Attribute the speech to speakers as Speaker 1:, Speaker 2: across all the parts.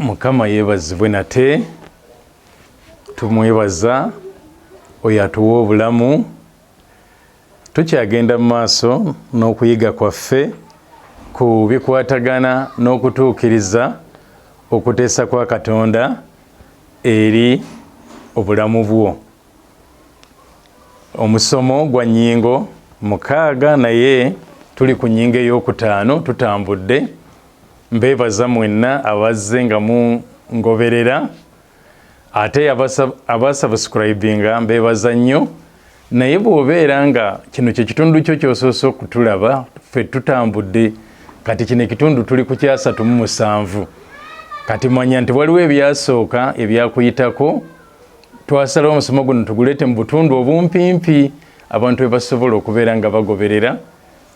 Speaker 1: Mukama yeebazibwe nate, tumwebaza oyo atuwa obulamu. Tukyagenda mu maaso n'okuyiga kwaffe ku bikwatagana n'okutuukiriza okuteesa kwa Katonda eri obulamu bwo. Omusomo gwa nnyingo 6 naye tuli ku nnyingo ey'okutaano, tutambudde. Mbeebaza mwenna abazze nga mungoberera, ate abasubscribinga mbeebaza nnyo. Naye bw'obeera nga kino kye kitundu kyo ky'osoose okutulaba, ffe tutambudde kati kino ekitundu tuli ku 37. Kati manya nti waliwo ebyasooka ebyakuyitako. Twasalawo omusomo guno tuguleete mu butundu obumpimpi abantu bwe basobola okubeera nga bagoberera.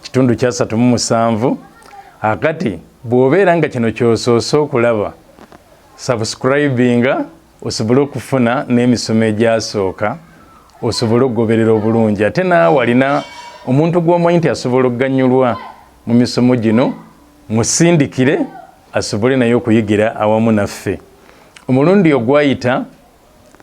Speaker 1: Kitundu 37. Akati bw'obeera nga kino ky'osoose okulaba, subscribinga osobole okufuna n'emisomo egyasooka, osobole okugoberera obulungi. Ate naawe alina omuntu gw'omanyi nti asobola okuganyulwa mu misomo gino, musindikire asobole naye okuyigira awamu naffe. Omulundi ogwayita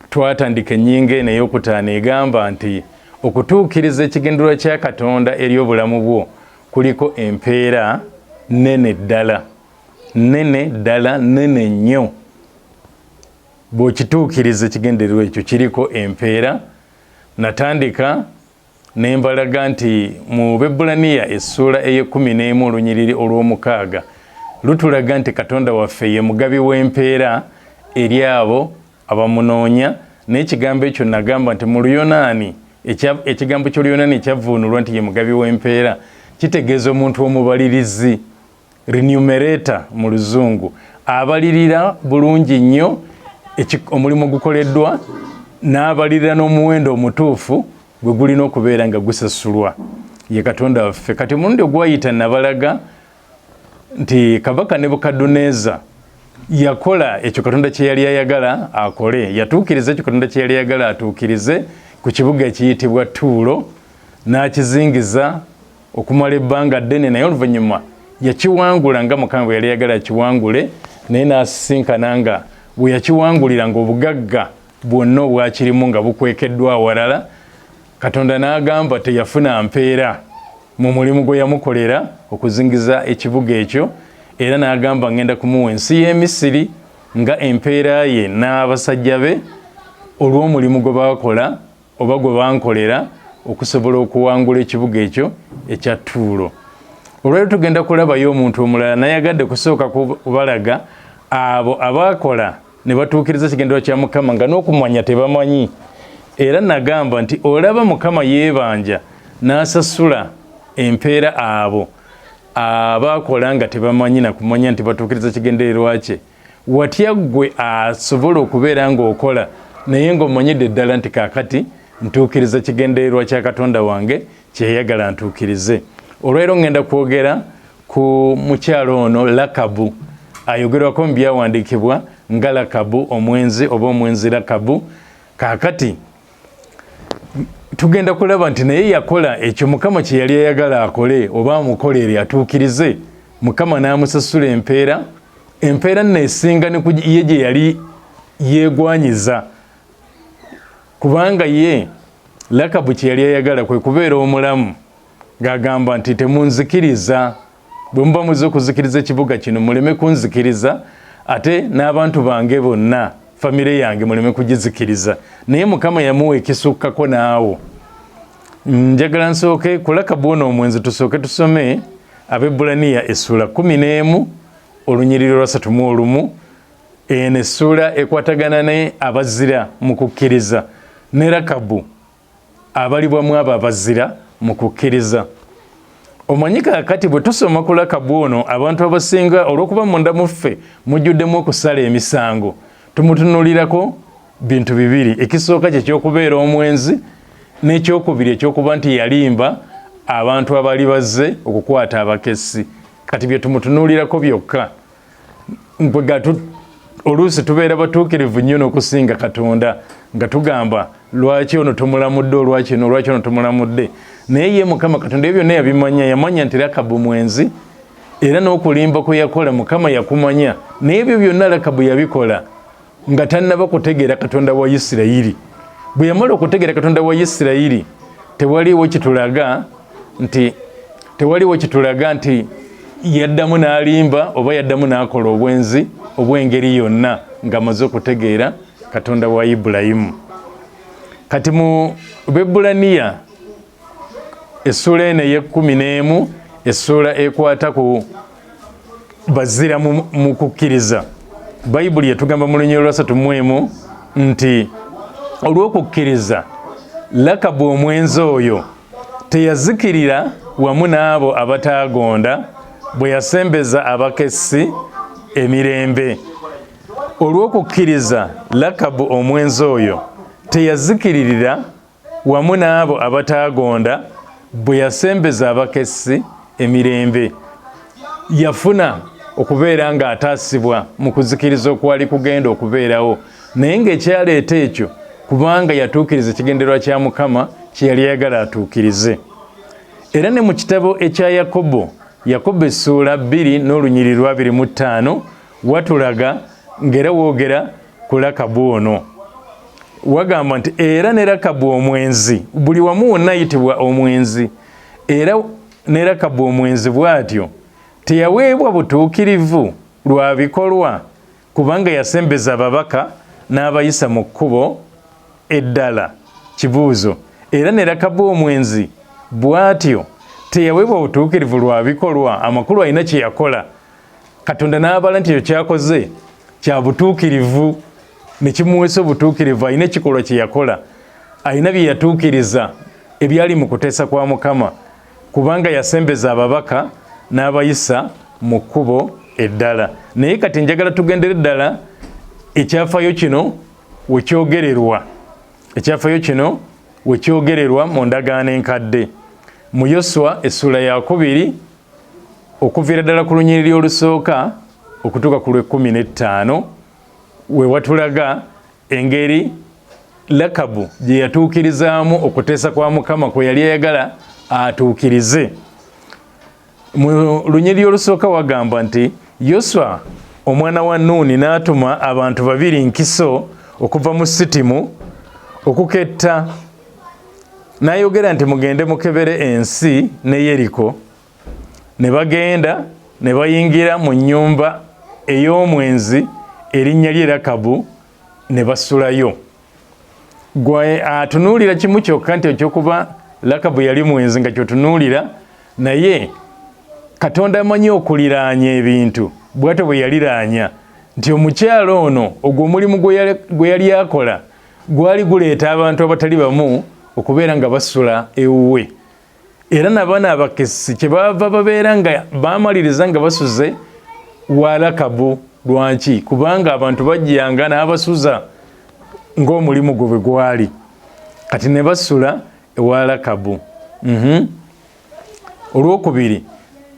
Speaker 1: twatandika ennyingo eno ey'okutaano egamba nti okutuukiriza ekigendererwa kya Katonda eri obulamu bwo kuliko empeera nnene ddala, nnene ddala, nnene nnyo. Bw'okituukiriza ekigendererwa ekyo kiriko empeera. Natandika ne mbalaga nti mu Bebbulaniya essuula ey'ekumi n'emu olunyiriri olw'omukaaga lutulaga nti Katonda waffe ye mugabi w'empeera eri abo abamunoonya. N'ekigambo ekyo nagamba nti mu Luyonaani, ekigambo ky'Oluyonaani ekyavvuunulwa nti ye mugabi w'empeera kitegeeza omuntu omubalirizi, renumerator mu Luzungu, abalirira bulungi nnyo omulimu gukoleddwa n'abalirira n'omuwendo omutuufu gwe gulina okubeera nga gusasulwa. Ye Katonda waffe. Kati omulundi ogwayita nabalaga nti Kabaka Nebukadduneeza yakola ekyo Katonda kye yali ayagala akole, yatuukiriza ekyo Katonda kye yali ayagala atuukirize ku kibuga ekiyitibwa Tuulo, n'akizingiza okumala ebbanga ddene, naye oluvannyuma yakiwangula nga Mukama bwe yali ayagala akiwangule. Naye n'asisinkana nga bwe yakiwangulira ng'obugagga bwonna obwakirimu nga bukwekeddwa awalala. Katonda n'agamba teyafuna mpeera mu mulimu gwe yamukolera okuzingiza ekibuga ekyo, era n'agamba ngenda kumuwa ensi y'e Misiri nga empeera ye n'abasajja be olw'omulimu gwe baakola oba gwe bankolera okusobola okuwangula ekibuga ekyo ekya Tuulo. Olwaleero tugenda kulabayo omuntu omulala. Nayagadde kusooka kubalaga abo abaakola ne batuukiriza ekigendererwa kya Mukama nga n'okumanya tebamanyi. Era nagamba nti olaba Mukama yeebanja n'asasula empeera abo abakola nga tebamanyi na kumanya nti batuukiriza kigendererwa kye. Watya ggwe asobola okubeera ng'okola naye ng'omanyidde ddala nti kaakati ntuukiriza kigendererwa kya Katonda wange kyeyagala ntuukirize? Olwaleero ngenda kwogera ku mukyalo ono Lakabu, ayogerwako mu byawandiikibwa nga Lakabu omwenzi oba omwenzi Lakabu. Kaakati tugenda kulaba nti naye yakola ekyo Mukama kye yali ayagala akole oba amukolere atuukirize, Mukama n'amusasula empeera. Empeera nno esinga ye gye yali yeegwanyiza, kubanga ye Lakabu kye yali ayagala kwe kubeera omulamu, ng'agamba nti temunzikiriza, bwe muba muzze okuzikiriza ekibuga kino muleme kunzikiriza, ate n'abantu bange bonna, famire yange muleme kugizikiriza. Naye Mukama yamuwa ekisukkako naawo. Njagala nsooke kulaka bwona omwenzi, tusooke tusome Abebbulaniya essuula 11 olunyiriri lwa 31. Eno essuula ekwatagana ne abazira mu kukkiriza, ne Rakabu abalibwamu abo abazira mu kukkiriza. Omanyi kaakati bwe tusoma ku Lakabu ono, abantu abasinga olw'okuba munda mu ffe mujjuddemu okusala emisango, tumutunuulirako bintu bibiri. Ekisooka kye ky'okubeera omwenzi, n'ekyokubiri ekyokuba nti yalimba abantu abaali bazze okukwata abakessi. Kati bye tumutunuulirako byokka. Oluusi tubeera batuukirivu nnyo n'okusinga Katonda, nga tugamba lwaki ono tumulamudde, olwakino, lwaki ono tumulamudde. Naye ye Mukama Katonda ebyo byonna yabimanya. Yamanya nti Rakabu mwenzi, Era n'okulimba kwe yakola Mukama yakumanya, naye ebyo byonna Lakabu yabikola nga tannaba kutegeera Katonda wa Isirayiri. Bwe yamala okutegeera Katonda wa Isirayiri, tewaliiwo kitulaga nti tewaliwo kitulaga nti yaddamu n'alimba oba yaddamu n'akola obwenzi obw'engeri yonna ng'amaze okutegeera Katonda wa Ibulayimu. Kati mu Bebbulaniya essuula eno ey'ekkumi n'emu, essuula ekwata ku bazira mu kukkiriza, Bayibuli etugamba mu lunyiriri lwa 31 nti olw'okukkiriza Lakabu omwenzi oyo teyazikirira wamu n'abo abataagonda bwe yasembeza abakessi emirembe. Olw'okukkiriza Lakabu omwenzi oyo teyazikiririra wamu n'abo abataagonda bwe yasembeza abakessi emirembe. Yafuna okubeera ng'ataasibwa mu kuzikiriza okwali kugenda okubeerawo, naye ng'ekyaleeta ekyo kubanga yatuukiriza ekigendererwa kya Mukama kye yali ayagala atuukirize. Era ne mu kitabo ekya Yakobo, Yakobo essuula 2 n'olunyiriri lwa 25, watulaga ng'era woogera ku Lakabu ono. Wagamba nti era ne Lakabu omwenzi, buli wamu wonna ayitibwa omwenzi, era ne Lakabu omwenzi bw'atyo teyaweebwa butuukirivu lwa bikolwa, kubanga yasembeza ababaka n'abayisa mu kkubo eddala. Kibuuzo, era ne Lakabu omwenzi bw'atyo teyaweebwa butuukirivu lwa bikolwa, amakulu alina kye yakola, Katonda n'abala nti ekyo kyakoze kya butuukirivu ne kimuweesa obutuukirivu. Alina ekikolwa kye yakola, alina bye yatuukiriza ebyali mu kuteesa kwa Mukama, kubanga yasembeza ababaka n'abayisa mu kkubo eddala. Naye kati njagala tugendere ddala ekyafaayo kino we kyogererwa, ekyafaayo kino we kyogererwa mu ndagaano enkadde, mu Yoswa essuula ya 2, okuviira ddala ku lunyiriri olusooka okutuuka ku lw'ekkumi n'ettaano, we watulaga engeri Lakabu gye yatuukirizaamu okuteesa kwa Mukama kwe yali ayagala atuukirize. Mu lunyiriri olusooka wagamba nti Yoswa omwana wa Nuuni n'atuma abantu babiri nkiso okuva mu Sitimu okuketta, n'ayogera nti mugende mukebere ensi ne Yeriko. Ne bagenda ne bayingira mu nnyumba ey'omwenzi erinnya lye Lakabu, ne basulayo. Gwe atunuulira kimu kyokka nti ekyokuba Lakabu yali mwenzi nga kyotunuulira, naye Katonda amanyi okuliraanya ebintu. Bwatyo bwe yaliraanya nti omukyala ono ogwo omulimu gwe yali akola gwali guleeta abantu abatali bamu okubeera nga basula ewuwe, era nabano abakessi kyebaava babeera nga bamaliriza nga basuze wa Lakabu. Lwaki? Kubanga abantu bajjanga n'abasuza ng'omulimu gwe bwe gwali, kati ne basula ewa Lakabu. Olwokubiri,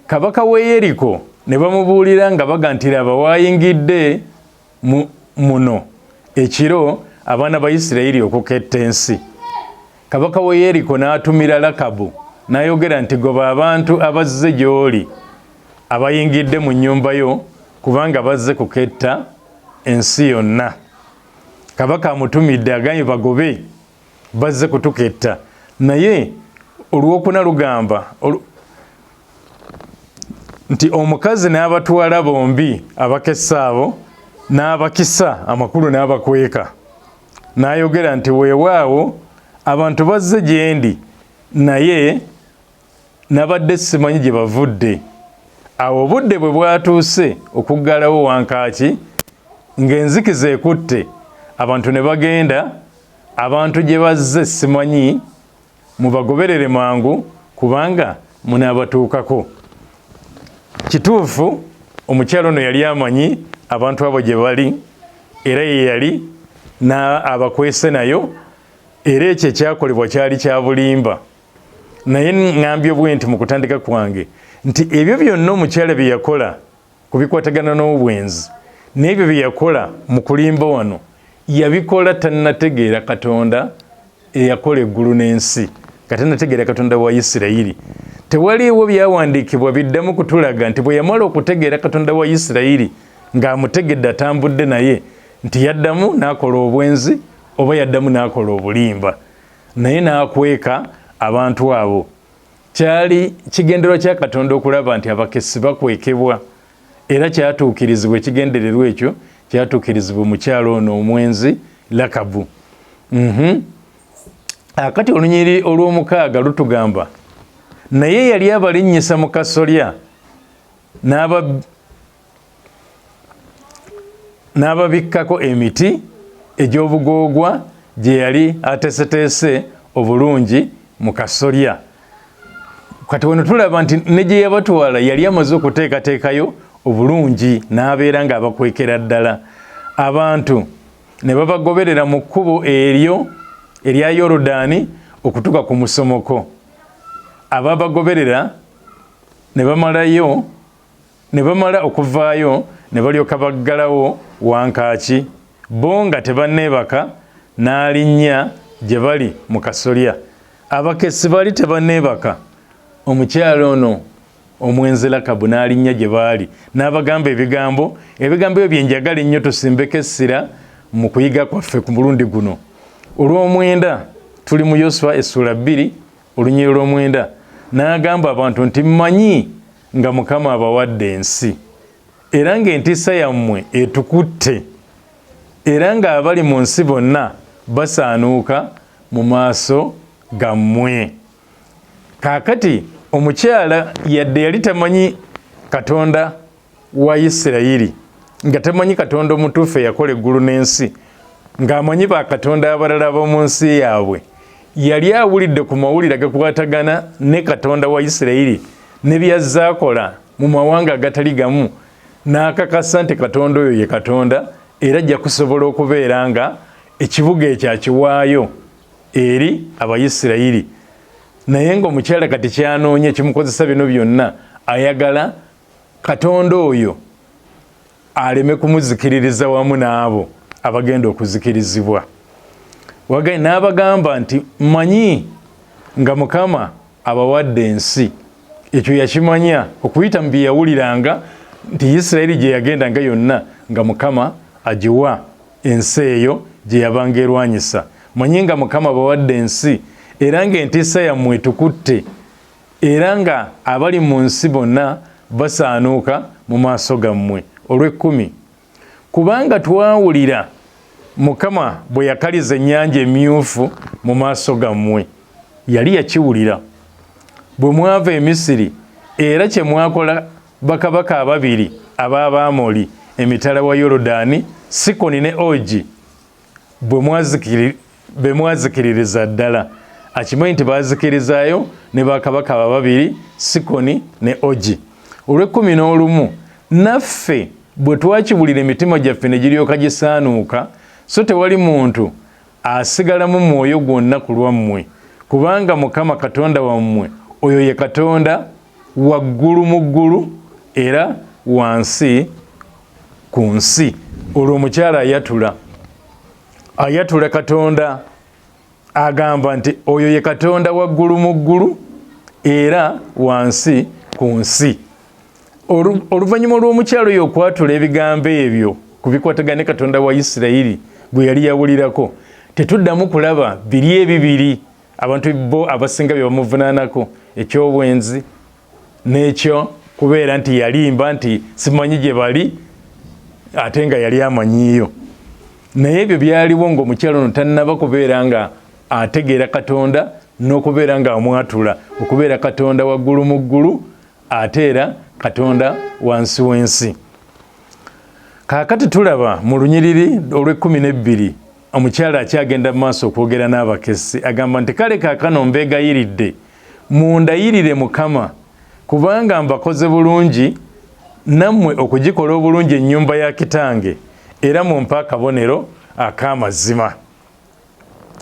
Speaker 1: kabaka w'e Yeriko ne bamubuulira nga baga nti laba waayingidde muno ekiro abaana ba Isirayiri okuketta ensi. Kabaka w'e Yeriko n'atumira Lakabu n'ayogera nti goba abantu abazze gy'oli abayingidde mu nnyumba yo, kubanga bazze kuketta ensi yonna. Kabaka amutumidde agambye bagobe, bazze kutuketta. Naye olwokuna lugamba nti omukazi n'abatwala bombi abakessa abo n'abakisa, amakulu n'abakweka, n'ayogera nti weewaawo abantu bazze gye ndi, naye nabadde simanyi gye bavudde. Awo obudde bwe bwatuuse okuggalawo wankaaki, ng'enzikiza ekutte, abantu ne bagenda, abantu gye bazze simanyi, mubagoberere mangu kubanga munaabatuukako. Kituufu omukyala ono yali amanyi abantu abo gye bali, era ye yali abakwese nayo, era ekyo ekyakolebwa kyali kya bulimba. Naye ŋŋambye bwe nti mu kutandika kwange nti ebyo byonna omukyala bye yakola ku bikwatagana n'obwenzi n'ebyo bye yakola mu kulimba wano, yabikola tannategeera Katonda eyakola eggulu n'ensi, nga tannategeera Katonda wa Isirayiri. Tewaliiwo byawandiikibwa biddamu kutulaga nti bwe yamala okutegeera Katonda wa Isirayiri ng'amutegedde atambudde naye nti yaddamu n'akola obwenzi oba yaddamu n'akola obulimba naye n'akweka abantu abo. Kyali kigendererwa kya Katonda okulaba nti abakessi bakwekebwa era kyatuukirizibwa ekigendererwa ekyo kyatuukirizibwa omukyala ono omwenzi Lakabu. Mm-hmm. Akati olunyiriri olw'omukaaga lutugamba naye yali abalinnyisa mu kasolya n'ababikkako emiti egy'obugoogwa gye yali ateeseteese obulungi mu kasolya. Kati wano tulaba nti ne gye yabatwala yali amaze okuteekateekayo obulungi n'abeera ng'abakwekera ddala. Abantu ne babagoberera mu kkubo eryo erya Yoludaani okutuuka ku musomoko. Ababagoberera ne bamalayo ne bamala okuvaayo ne balyoka baggalawo wankaaki, bo nga tebanneebaka, n'alinnya gye bali mu kasolya. Abakessi baali tebanneebaka, omukyala ono omwenzi Lakabu n'alinnya gye baali n'abagamba ebigambo, ebigambo ebyo bye njagala ennyo tusimbeko essira mu kuyiga kwaffe ku mulundi guno. Olw'omwenda tuli mu Yoswa essuula 2 olunyiriri olw'omwenda, n'agamba abantu nti mmanyi nga Mukama abawadde ensi, era ng'entiisa yammwe etukutte, era ng'abali mu nsi bonna basaanuuka mu maaso gammwe. Kaakati omukyala yadde yali tamanyi Katonda wa Isirayiri, nga tamanyi Katonda omutuufu eyakola eggulu n'ensi, ng'amanyi bakatonda abalala ab'omu nsi yaabwe, yali awulidde ku mawulire agakwatagana ne Katonda wa Isirayiri ne by'azze akola mu mawanga agatali gamu, n'akakasa nti Katonda oyo ye Katonda era ajja kusobola okubeera nga ekibuga ekyo akiwaayo eri Abayisirayiri. Naye ng'omukyala kati kyanoonya ekimukozesa bino byonna, ayagala Katonda oyo aleme kumuzikiririza wamu n'abo abagenda okuzikirizibwa. N'abagamba nti mmanyi nga Mukama abawadde ensi. Ekyo yakimanya okuyita mu bye yawuliranga nti Isirayiri gye yagendanga yonna nga Mukama agiwa ensi eyo gye yabanga erwanyisa. Mmanyi nga Mukama abawadde ensi era ng'entiisa yammwe etukutte era nga abali mu nsi bonna basaanuuka mu maaso gammwe. Olw'ekkumi, kubanga twawulira Mukama bwe yakaliza ennyanja emyufu mu maaso gammwe. Yali yakiwulira bwe mwava e Misiri, era kye mwakola bakabaka ababiri ab'Abaamoli emitala wa Yoludaani, Sikoni ne Ogi, be mwazikiririza ddala. Akimanyi nti baazikirizaayo ne bakabaka ababiri, Sikoni ne Ogi. Olw'ekkumi n'olumu, naffe bwe twakiwulira emitima gyaffe ne giryoka gisaanuuka, so tewali muntu asigalamu mwoyo gwonna ku lwammwe, kubanga Mukama Katonda wammwe oyo ye Katonda waggulu mu ggulu era wansi ku nsi. Olwo omukyala ayatula, ayatula Katonda, agamba nti oyo ye Katonda waggulu mu ggulu era wansi ku nsi. Oluvannyuma lw'omukyala oyo okwatula ebigambo ebyo ku bikwatagana ne Katonda wa Isirayiri gwe yali yawulirako, tetuddamu kulaba biri ebibiri abantu bo abasinga bye bamuvunaanako, eky'obwenzi n'ekyo kubeera nti yalimba nti simanyi gye bali ate nga yali amanyiiyo. Naye ebyo byaliwo ng'omukyala ono tannaba kubeera nga ategeera Katonda n'okubeera ng'amwatula okubeera Katonda waggulu mu ggulu ate era Katonda wansi w'ensi. Kaakati tulaba mu lunyiriri olw'ekkumi n'ebbiri omukyala akyagenda mu maaso okwogera n'abakessi, agamba nti kale kaakano mbeegayiridde mundayirire Mukama, kubanga mbakoze bulungi nammwe okugikola obulungi ennyumba ya kitange, era mumpe akabonero ak'amazima.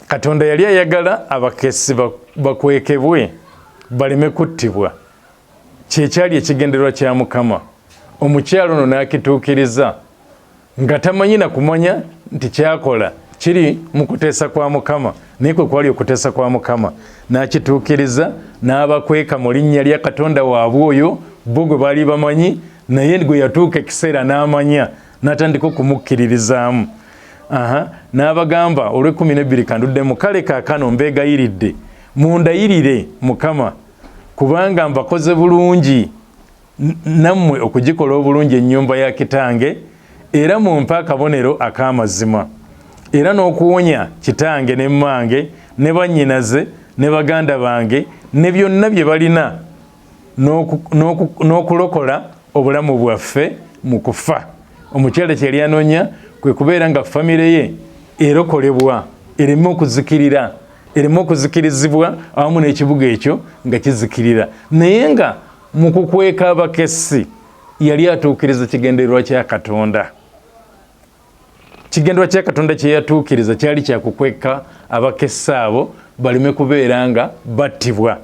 Speaker 1: Katonda yali ayagala abakessi bakwekebwe baleme kuttibwa. Kyekyali ekigendererwa kya Mukama. Omukyala ono n'akituukiriza nga tamanyi na kumanya nti kyakola kiri mu kuteesa kwa Mukama, naye kwe kwali okuteesa kwa Mukama, n'akituukiriza N'abakweka mu linnya lya Katonda waabwe oyo bo gwe baali bamanyi, naye gwe yatuuka ekiseera n'amanya, n'atandika okumukkiririzaamu. Aha, n'abagamba olw'ekkumi n'ebbiri kanduddemu, kale kaakano mbeegayiridde mundayirire Mukama, kubanga mbakoze bulungi nammwe okugikola obulungi ennyumba ya kitange, era mumpe akabonero ak'amazima, era n'okuwonya kitange ne mmange ne bannyinaze ne baganda bange ne byonna bye balina, n'okulokola obulamu bwaffe mu kufa. Omukyala kye yali anoonya kwe kubeera nga famire ye erokolebwa ereme okuzikirira, ereme okuzikirizibwa awamu n'ekibuga ekyo nga kizikirira. Naye nga mu kukweka abakessi yali atuukiriza kigendererwa kya Katonda. Kigendererwa kya Katonda kye yatuukiriza kyali kya kukweka abakessi abo baleme kubeera nga battibwa,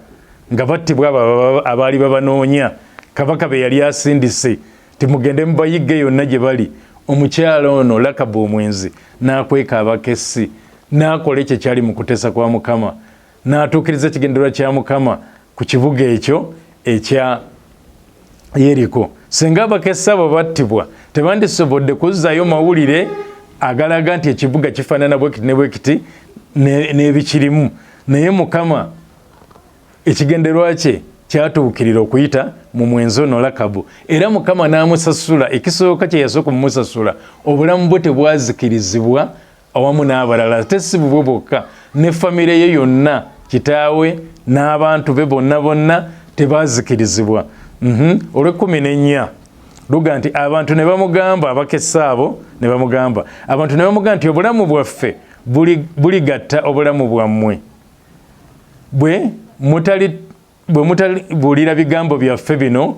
Speaker 1: nga battibwa abo abaali babanoonya, kabaka be yali asindise timugende mubayigge yonna gye bali. Omukyala ono Lakabu omwenzi n'akweka abakessi, n'akola ekyo ekyali mu kuteesa kwa Mukama, n'atuukiriza ekigendererwa kya Mukama ku kibuga ekyo ekya Yeriko. Singa abakessi abo battibwa, tebandisobodde kuzzaayo mawulire agalaga nti ekibuga kifaanana bwekiti ne bwekiti n'ebikirimu. Naye Mukama ekigendererwa kye kyatuukirira okuyita mu mwenzi ono Lakabu, era Mukama n'amusasula. Ekisooka kye yasooka omumusasula, obulamu bwe tebwazikirizibwa awamu n'abalala, ate si bubwe bwokka, ne famire ye yonna, kitaawe n'abantu be bonna bonna tebazikirizibwa. Olw'ekkumi n'ennya luga nti abantu ne bamugamba, abakessa abo ne bamugamba, abantu ne bamugamba nti obulamu bwaffe buligatta obulamu bwammwe, bwe mutalibuulira bigambo byaffe bino,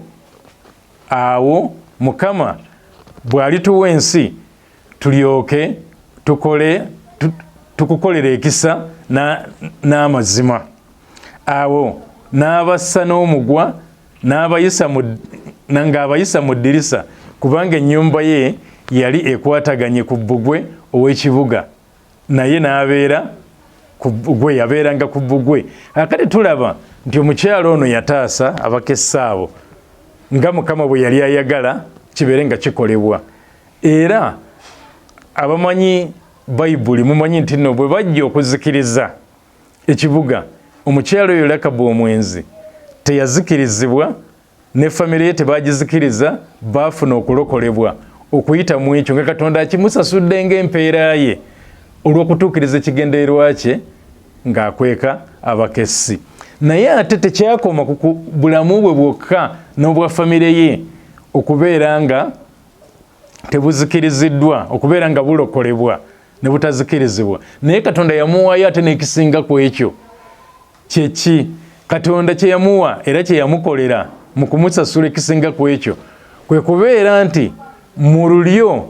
Speaker 1: awo Mukama bw'alituwa ensi tulyoke tukole tukukolera ekisa n'amazima. Awo n'abassa n'omugwa ng'abayisa mu ddirisa, kubanga ennyumba ye yali ekwataganye ku bbugwe ow'ekibuga, naye n'abeera ku bbugwe, yabeeranga ku bbugwe. Akati tulaba nti omukyala ono yataasa abakessa abo nga Mukama bwe yali ayagala kibeere nga kikolebwa. Era abamanyi Bayibuli mumanyi nti nno bwe bajja okuzikiriza ekibuga, omukyala oyo Lakabu omwenzi teyazikirizibwa, ne famire ye tebagizikiriza, baafuna okulokolebwa okuyita mu ekyo, nga Katonda akimusasudde ng'empeera ye olw'okutuukiriza ekigendererwa kye ng'akweka abakessi. Naye ate tekyakoma ku bulamu bwe bwokka n'obwa famire ye okubeera nga tebuzikiriziddwa, okubeera nga bulokolebwa ne butazikirizibwa, naye Katonda yamuwaayo ate n'ekisinga ku ekyo. Kyeki Katonda kye yamuwa era kye yamukolera mu kumusasula ekisinga ku ekyo? Kwe kubeera nti mu lulyo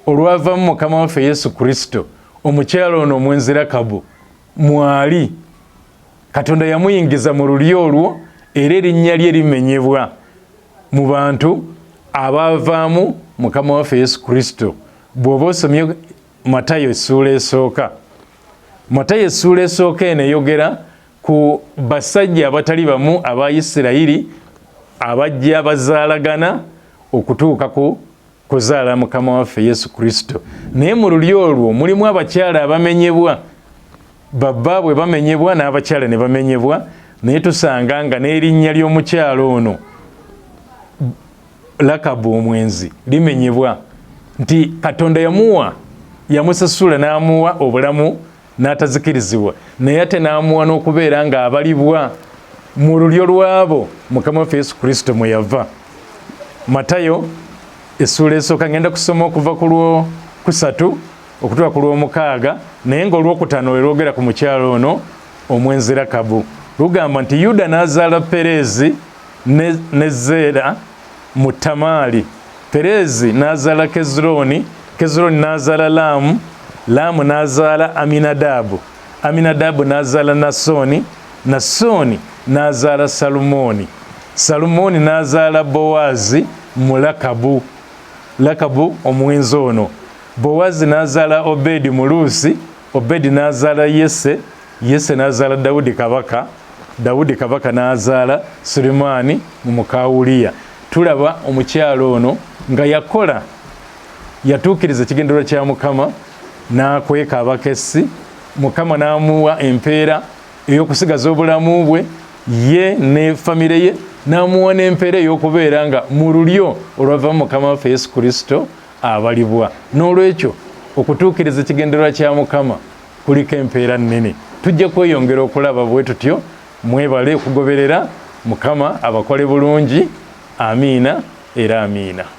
Speaker 1: olwavamu Mukama waffe Yesu Kristo, omukyala ono omwenzi Rakabu mwali. Katonda yamuyingiza mu lulyo olwo, era erinnya lye limenyebwa mu bantu abaavaamu Mukama waffe Yesu Kristo. Bw'oba osomye Matayo essuula esooka, Matayo essuula esooka eno eyogera ku basajja abatali bamu aba Isirayiri abajja bazaalagana okutuuka ku kuzaala Mukama waffe Yesu Kristo. Naye mu lulyo olwo mulimu abakyala abamenyebwa, babbaabwe bamenyebwa n'abakyala ne bamenyebwa, naye tusanga nga n'erinnya ly'omukyala ono Lakabu omwenzi limenyebwa, nti Katonda yamuwa, yamusasula n'amuwa obulamu n'atazikirizibwa, naye ate n'amuwa n'okubeera ng'abalibwa mu lulyo lw'abo Mukama waffe Yesu Kristo mwe yava. Matayo essuula esooka ngenda kusoma okuva ku lwokusatu okutuuka ku lwomukaaga, naye ng'olwokutaano lwe lwogera ku mukyalo ono omwenzi Rakabu. Lugamba nti Yuda n'azaala Pereezi ne Zeera mu Tamaali. Pereezi n'azaala Kezurooni, Kezurooni n'azaala Laamu, Laamu n'azaala Aminadaabu, Aminadaabu n'azaala Nasooni, Nasooni n'azaala Salumooni, Salumooni n'azaala Bowaazi mu Lakabu, Lakabu omwenzi ono. Bowaazi n'azaala Obedi mu Luusi, Obedi n'azaala Yese, Yese n'azaala Dawudi kabaka. Dawudi kabaka n'azaala Sulemaani mu muka Uliya. Tulaba omukyala ono nga yakola, yatuukiriza ekigendererwa kya Mukama n'akweka abakessi, Mukama n'amuwa empeera ey'okusigaza obulamu bwe ye ne famire ye, n'amuwa n'empeera ey'okubeera nga mu lulyo olwava mu Mukama waffe Yesu Kristo abalibwa. N'olwekyo okutuukiriza ekigendererwa kya Mukama kuliko empeera nnene. Tujja kweyongera okulaba bwe tutyo. Mwebale okugoberera. Mukama abakole bulungi. Amiina era amiina.